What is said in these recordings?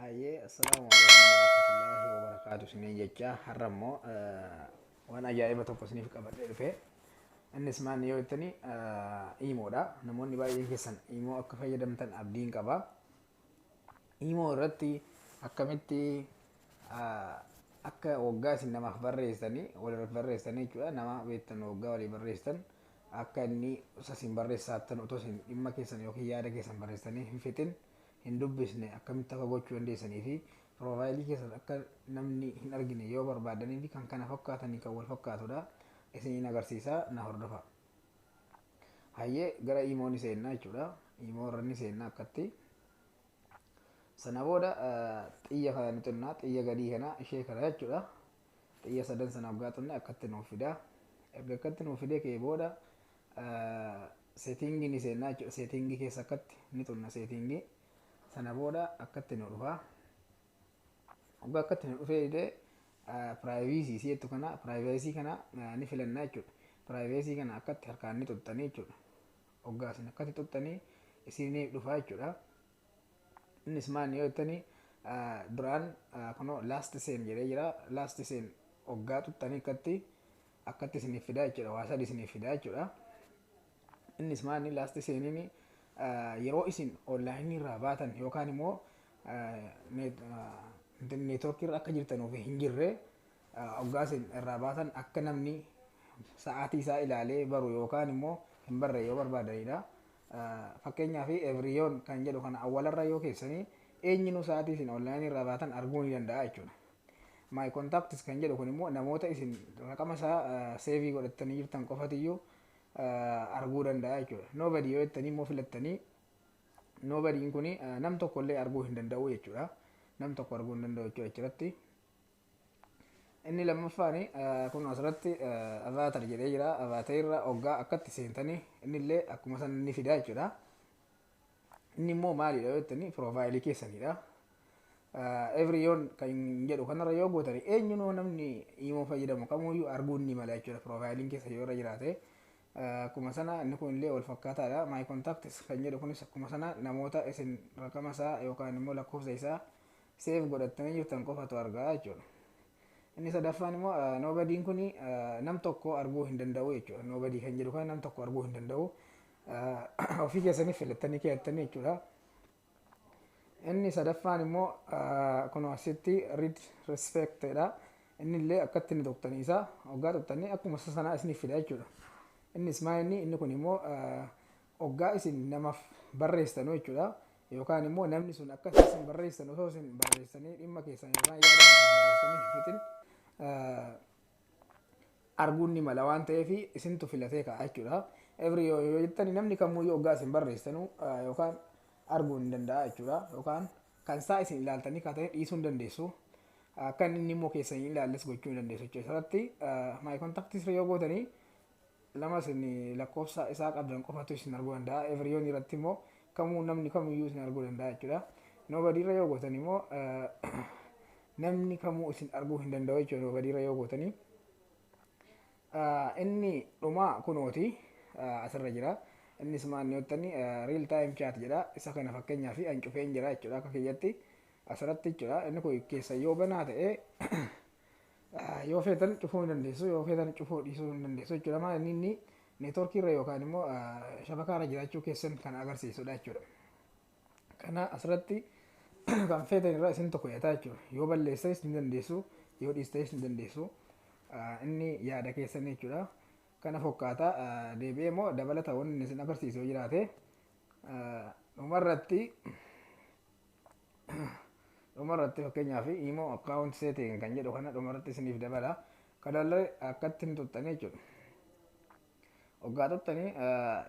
Hayyee, assalaamu alaikum warahmatullahi wabarakaatu isiniin jecha. Har'a immoo waan ajaa'iba tokko isiniif qabadhee dhufe. Innis maal yoo jettani, iimoodha. Namoonni baay'een keessan iimoo akka fayyadamtan abdiin qaba. Iimoo irratti akkamitti akka waggaa isin namaaf barreessitanii walirratti barreessitanii jechuudha. Nama beektan waggaa walii barreessitan, akka inni isa isin barreessaattan otoo isin dhimma keessan yookiin yaada keessan barreessitanii hin fixin hin dubbisne akkamitti akka gochuu dandeessanii fi piroofaayilii keessan akka namni hin argine yoo barbaadanii fi kan kana fakkaatanii kan wal fakkaatudha. Isiniin agarsiisaa, na hordofa. Hayyee, gara iimoo ni seennaa jechuudha. Iimoo irra ni seennaa akkatti. Sana booda xiyya kana ni xunnaa, xiyya gadii kana, ishee kana jechuudha. Xiyya sadan sana waggaa xunne akkatti nuuf fida. Erga akkatti nuuf fidee ka'ee booda seetingii ni seennaa jechuudha. Seetingii keessa akkatti ni xunna seetingii. Sana booda akkatti nu dhufa. Waggaa akkatti nu dhufee didee privacy si'ettu kana, privacy kana ni filannaa jechuudha. Privacy kana akkatti harkaan ni xuxxanii jechuudha. Waggaa isin akkatti xuxxanii isiniif dhufa jechuudha. Innis maal yoo jettanii, duraan kunoo last seen jedhee jira. Last seen waggaa xuxxanii akkatti isiniif fidaa jechuudha. Waa sadi isiniif fidaa jechuudha. Innis maal, last seeniin yeroo isin onlaayinii irraa baatan yookaan immoo neetwoorkii irra akka jirtanuuf hin jirre waggaa isin irraa baatan akka namni sa'aatii isaa ilaalee baru yookaan immoo hin barre yoo barbaadanidha. Fakkeenyaaf, everyone kan jedhu kana awwalarra yoo keessanii eenyinuu sa'aatii isin onlaayinii irraa baatan arguu ni danda'a jechuudha. My contacts kan jedhu kun immoo namoota isin raqama isaa save godhattanii jirtan qofatiyyuu arguu danda'a jechuudha. Nobody yoo jettanii immoo filattanii, nobodyn kun nam tokko illee arguu hin danda'u jechuudha. Nam tokko arguu hin danda'u jechuudha achirratti. Inni lammaffaan kun asirratti avatar jedhee jira. Avatar irra hoggaa akkatti seentanii inni illee akkuma sana inni fida jechuudha. Inni immoo maalidha yoo jettanii, piroofaayilii keessanidha. Everyone kan jedhu kanarra yoo gootani eenyunuu namni imoo fayyadamu kamuyyuu arguu ni mala jechuudha piroofaayiliin keessa yoo irra jiraate. Akkuma sana inni kun illee wal fakkaataadha. My contacts kan jedhu kunis akkuma sana namoota isin raqama isaa yookaan immoo lakkoofsa isaa save godhattanii jirtan qofatu argaa jechuudha. Inni sadaffaan immoo nobodyn kun nam tokko arguu hin danda'u jechuudha. Nobody kan jedhu kana nam tokko arguu hin danda'u. Ofii keessanii filattanii keeyattanii jechuudha. Inni sadaffaan immoo kun asitti read receiptdha. Inni illee akkatti inni tuqxanii isaa hoggaa tuqxanii akkuma sanaa isiniif fida jechuudha. Innis maa inni kun immoo hoggaa isin namaaf barreessitanu jechuudha. Yookaan immoo namni sun akka isin barreessitan osoo isin barreessanii dhimma keessan yookaan yaada keessan barreessanii hin fixin arguun ni mala waan ta'eef isintu filatee ka'a jechuudha. Everyone yoo jettani namni kamuyyuu hoggaa isin barreessitanu yookaan arguu ni danda'a jechuudha. Yookaan kan isaa isin ilaaltanii kaatanii dhiisuu hin dandeessu. Akka inni immoo keessan hin ilaalles gochuu hin dandeessu jechuudha. Isarratti my contacts yoo gootanii lama isin lakkoofsa isaa qabdan qofatu isin arguu danda'a. Everyone irratti immoo kamuu namni kamiyyuu isin arguu danda'a jechuudha. Nobody irra yoo gootan immoo namni kamuu isin arguu hin danda'u jechuudha nobody irra yoo gootanii. Inni dhumaa kunooti asirra jira. Innis maal yoo jettanii, real time chat jedha. Isa kana fakkeenyaaf an cufeen jira jechuudha akka kiyyatti asirratti jechuudha. Inni kun keessa yoo banaa ta'e yoo feetan cufuu hin dandeessu, yoo feetan cufuu dhiisuu hin dandeessu jechuudha. Maal inni neetworkii irra yookaan immoo shabakaa irra jiraachuu keessan kan agarsiisudha jechuudha. Kana asirratti kan feetan irraa isin tokko yataa jechuudha. Yoo balleessanis ni dandeessu, yoo dhiistanis ni dandeessu. Inni yaada keessan jechuudha. Kana fakkaata. Deebi'ee immoo dabalata wanni isin agarsiisu yoo jiraate, dhumarratti fakkeenyaaf imo account setting kan jedhu kana dhumarratti isiniif dabala. Kanallee akkatti hin tuxxanii jechuudha. Hoggaa tuxxanii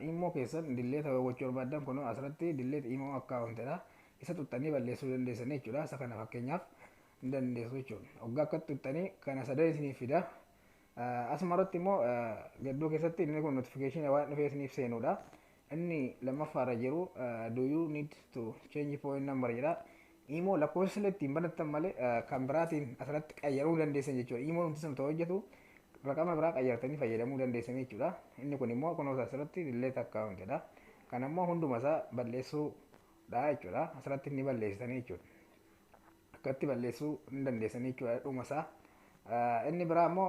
imo keessan delete gochuu barbaaddan kun asirratti delete imo accountidha. Isa tuxxanii balleessuu dandeessan jechuudha. Isa kana fakkeenyaaf ni dandeessu jechuudha. Hoggaa akkatti tuxxanii kana sadan isiniif fida. Asuma irratti immoo gidduu keessatti inni kun notification waan dhufee isiniif seenudha. Inni lammaffaarra jiru "Do you need to change phone number?" jedha. Imo lakkoofsa illee ittiin banattan malee kan biraatiin asirratti qayyaruu dandeessan jechuudha. Imo nuti sun hojjetu raqama biraa qayyartanii fayyadamuu dandeessan jechuudha. Inni kun immoo kunuunsa asirratti delete accountidha. Kan immoo hunduma isaa balleessuudha jechuudha. Asirratti ni balleessitanii jechuudha. Akkatti balleessuu hin dandeessanii jechuudha dhuma isaa. Inni biraa immoo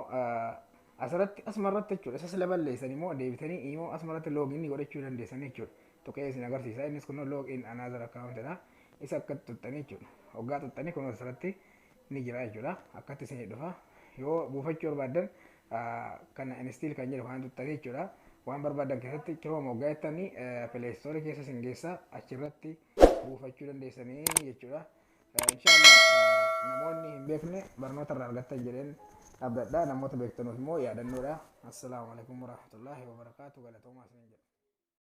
asirratti asumarratti jechuudha. Isa sila balleessan immoo deebitanii immoo asumarratti login godhachuu dandeessanii jechuudha. Tuqee isin agarsiisa. Innis kunoo login another accountidha. Isa akkatti tuqxanii jechuudha. Hoggaa tuqxanii kunoo asirratti ni jira jechuudha. Akkatti isinii dhufa. Yoo buufachuu barbaaddan kana install kan jedhu kan tuqxanii jechuudha. Waan barbaadan keessatti Chrome hoggaa jettanii Play Store keessa isin geessa, achirratti buufachuu dandeessanii jechuudha. Inshaallah namoonni hin beekne barnoota irraa argattan jedheen abdadha. Namoota beektanuuf immoo yaadannoodha. Assalaamu alaikum warahmatullaahi wabarakaatu. Galatoomaa isin jedha.